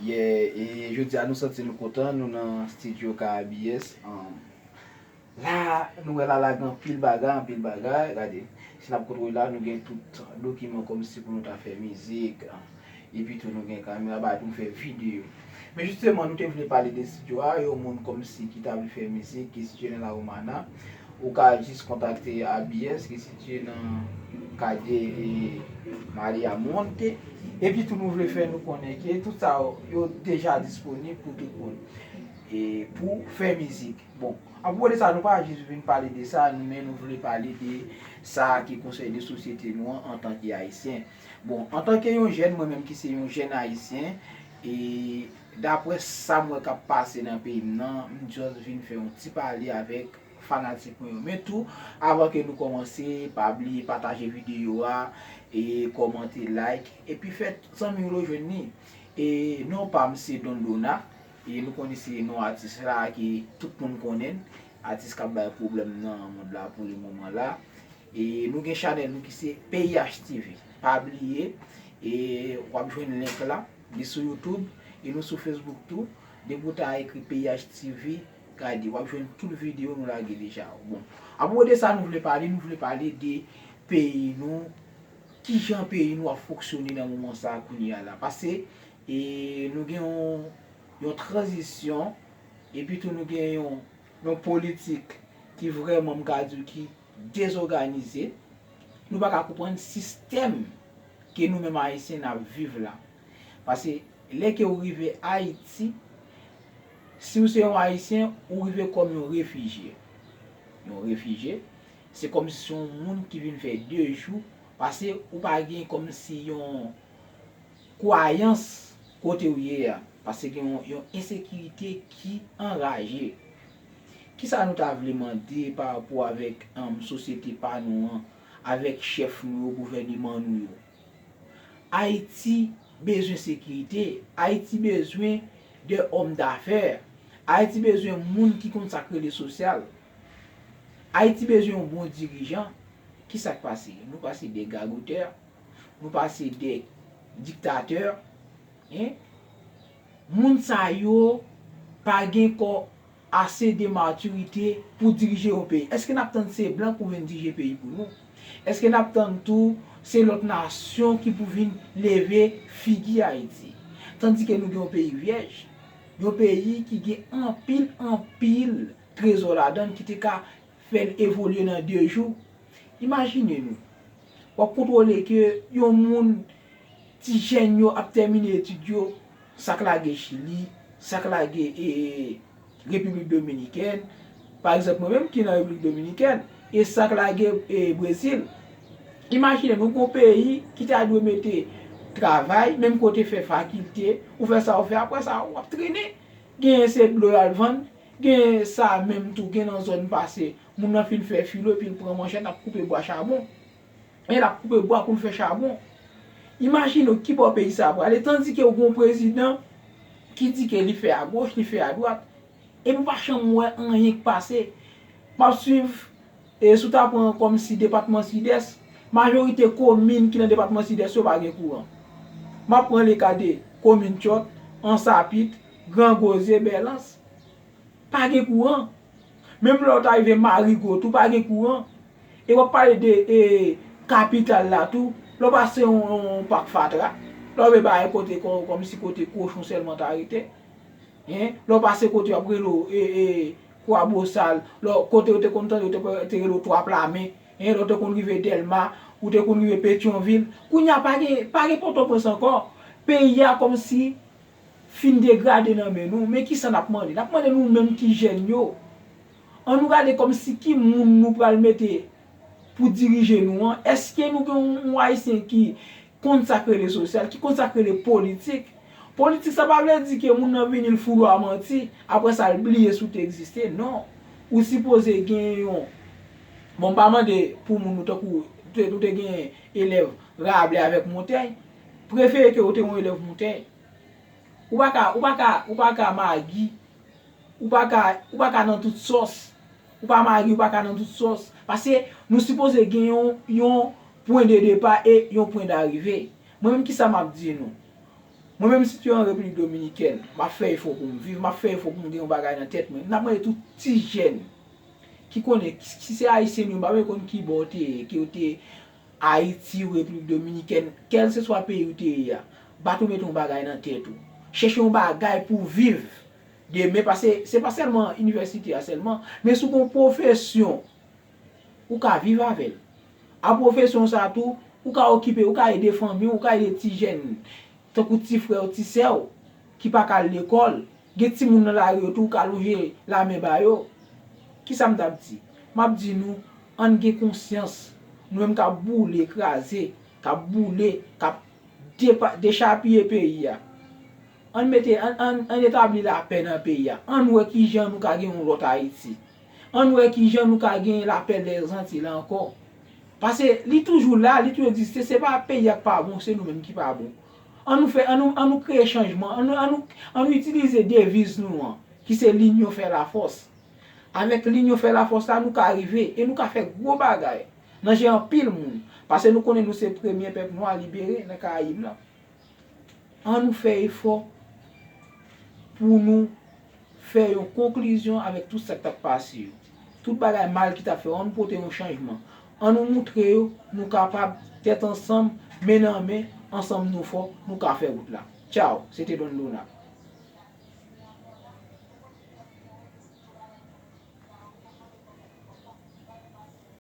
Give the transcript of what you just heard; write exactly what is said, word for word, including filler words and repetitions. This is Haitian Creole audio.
Yeah, e jodi a nou santi nou kontan, nou nan studio K B S. Um, la, nou wè la, la gen anpil bagay, anpil bagay. Gade, si n ap kontwole la, nou gen tout dokiman kòmsi pou nou ta fè mizik. Epi tou, nou gen kamera, bagay pou nou fè videyo. Men jisteman, nou te vle pale de studio a, yon moun kòmsi ki ta vle fè mizik, ki sitiye nan La Romana. Ou ka jis kontakte A B S ki sitiye nan Calle, e, Maria Monte. Epi tou nou vle fè nou konnen ke tout sa yo, yo deja disponib pou tout moun. E pou fè mizik. Bon, apwopo de sa, nou pa jis vin pale de sa, nou, men nou vle pale de sa ki konsène sosyete nou an, antanke Ayisyen. Bon, antanke yon jèn, mwen menm ki se yon jèn Ayisyen, e daprè sa m wè k ap pase nan peyi m nan, m just vin fè yon ti pale avèk fanatik mwen yo. Men tou, avan ke nou kòmanse, pa bliye pataje videyo a, e kòmante, like, epi fè zanmi w yo jwenn li. E non pa m se Don Dona, e nou konnen se non atis la ke tout moun konnen, atis k ap bay pwoblèm nan mond la pou le moman la. E nou gen chanèl nou ki se P I H T V. Pa bliye, e w ap jwenn link la, li sou YouTube, e nou sou Facebook tou. Depi w ta ekri P I H T V, gade, w ap jwenn tout videyo nou lage deja. Bon, apwopo de sa nou vle pale, nou vle pale de peyi nou, kijan peyi nou ap fonksyone nan moman sa a kounye a la. Paske, e, nou gen yon, yon tranzisyon, epi tou nou gen yon, yon politik ki vrèman, m ka di w, ki dezòganize. Nou pa ka konprann sistèm ke nou menm Ayisyen n ap viv la. Paske lè ke w rive Ayiti, si w se yon Ayisyen, ou rive kòm yon refijye. Yon refijye, se kòmsi se yon moun ki vin fè de jou, paske ou pa gen kòmsi yon kwayans kote w ye a, paske gen yon, yon ensekirite ki anraje. Kisa nou ta vle mande pa rapò avèk, um, sosyete pa nou an, avèk chèf nou yo, gouvèneman nou yo? Ayiti bezwen sekirite, Ayiti bezwen de òm dafè, Ayiti bezwen moun ki konn sa k rele sosyal. Ayiti bezwen yon bon dirijan. Kisa k pase? Nou pase de gagotè, nou pase de diktatè, en? Moun sa yo pa gen kò ase de matirite pou dirije yon peyi. Èske n ap tann se blan pou vin dirije peyi pou nou? Èske n ap tann tou se lòt nasyon ki pou vin leve figi Ayiti? Tandike nou gen yon peyi vyèj, yon peyi ki gen anpil, anpil trezò ladan l ki te ka fè l evolye nan de jou. Imajine nou, w ap kontwole ke yon moun, ti jèn yo ap tèmine etid yo, sa k lage Chili, sa k lage, e, Repiblik Dominikèn, pa egzanp, mwen menm ki nan Repiblik Dominikèn, e sa k lage, e, Brezil. Imajine nou, gon peyi ki ta dwe mete travay, menm kote fè fakilte, ou fè sa, ou fè, apre sa, w ap trennen. Genyen se dlo y al vann, genyen sa menm tou, gen nan zòn pase, moun nan fin fè filo, epi l pran manchèt, l ap koupe bwa chabon. E l ap koupe bwa pou l fè chabon. Imajine w ki bò peyi sa a prale, tandike w gen yon prezidan ki di ke li fè agoch, li fè adwat, epi w pa janm wè anyen k pase. M ap swiv, e si w ta pran kòmsi depatman Sidès, majorite komin ki nan depatman Sidès yo pa gen kouran. M ap pran leka de komin Tchòt, Ansapit, Gran Gozye, Bèlans. Pa gen kouran. Menm lè w ta rive Marigo tou, pa gen kouran. E w ap pale de, e, kapital la tou, lè w pase yon, yon pak fatra, lè w rive bay kote kò-, kòmsi kote kochon sèlman ta rete. En, lè w pase kote y ap rele w, e, e, Kwabosal, lè w, kote yo te konn tande, yo te, te rele w Twa Plamen, en, lè w te konn rive Dèlma, ou te konn rive Petyonvil. Kounye a pa gen, pa gen Pòtoprens ankò. Peyi a kòmsi fin degrade nan men nou, men kisa n ap mande? N ap mande nou menm ki jèn yo, ann nou gade kòmsi ki moun nou pral mete pou dirije nou an. Èske nou gen yon, yon Ayisyen ki konn sa k rele sosyal, ki konn sa k rele politik? Politik sa pa vle di ke moun nan vini l fout ou a manti, apre sa l bliye si w te egziste. Non. Ou sipoze gen yon, bon, m pa mande pou moun nou tankou, ou te, ou te gen elèv Rablè avèk Montèy, prefere ke ou te yon elèv Montèy. Ou pa ka, ou pa ka, ou pa ka magi, ou pa ka, ou pa ka nan tout sòs. Ou pa magi, ou pa ka nan tout sòs. Paske nou sipoze gen yon, yon pwen de depa e yon pwen darive. Mwen menm kisa m ap di nou? Mwen menm, si te an Repiblik Dominikèn, m ap fè efò pou m viv, m ap fè efò pou m gen yon bagay nan tèt mwen. M ap mande tout ti jèn ki konnen, ki se ayisyen nou, m pa vle konn ki bò w te ye, ke w te Ayiti ou Repiblik Dominikèn, kèlseswa peyi w te ye a, bat ou mete yon bagay nan tèt ou. Chèche yon bagay pou w viv demen, paske se pa sèlman inivèsite a sèlman, men si w gen yon pwofesyon, ou ka viv avè l. A pwofesyon sa tou, ou ka okipe, ou ka ede fanmi w, ou ka ede ti jèn, tankou ti frè w, ti sè w, ki pa ka al lekòl. Gen timoun nan lari yo tou, ou ka lonje lamen ba yo. Kisa m t ap di? M ap di nou, ann gen konsyans. Nou menm k ap boule, kraze, k ap boule, k ap depa- dechapiye peyi a. Ann mete, ann, ann, ann etabli lapè nan peyi a. Ann wè kijan nou ka gen yon lòt Ayiti. Ann wè kijan nou ka gen lapè dèzanti la ankò. Paske li toujou la, li toujou egziste. Se pa peyi a k pa bon, se nou menm ki pa bon. Ann nou fè, ann nou, ann nou kreye chanjman, ann nou, ann nou, ann nou itilize deviz nou an, ki se linyon fè lafòs. Avèk linyon fè lafòs la, nou ka rive e nou ka fè gwo bagay nan je anpil moun. Paske nou konnen nou se premye pèp nwa libere nan Karayib la. Ann nou fè efò pou nou fè yon konklizyon avèk tout sa k t ap pase yo. Tout bagay mal ki t ap fè yo, ann nou pote yon chanjman. Ann nou moutre yo nou kapab, tèt ansanm, men nan men, ansanm nou fò, nou ka fè wout la. Tchaw, se te Don Donald.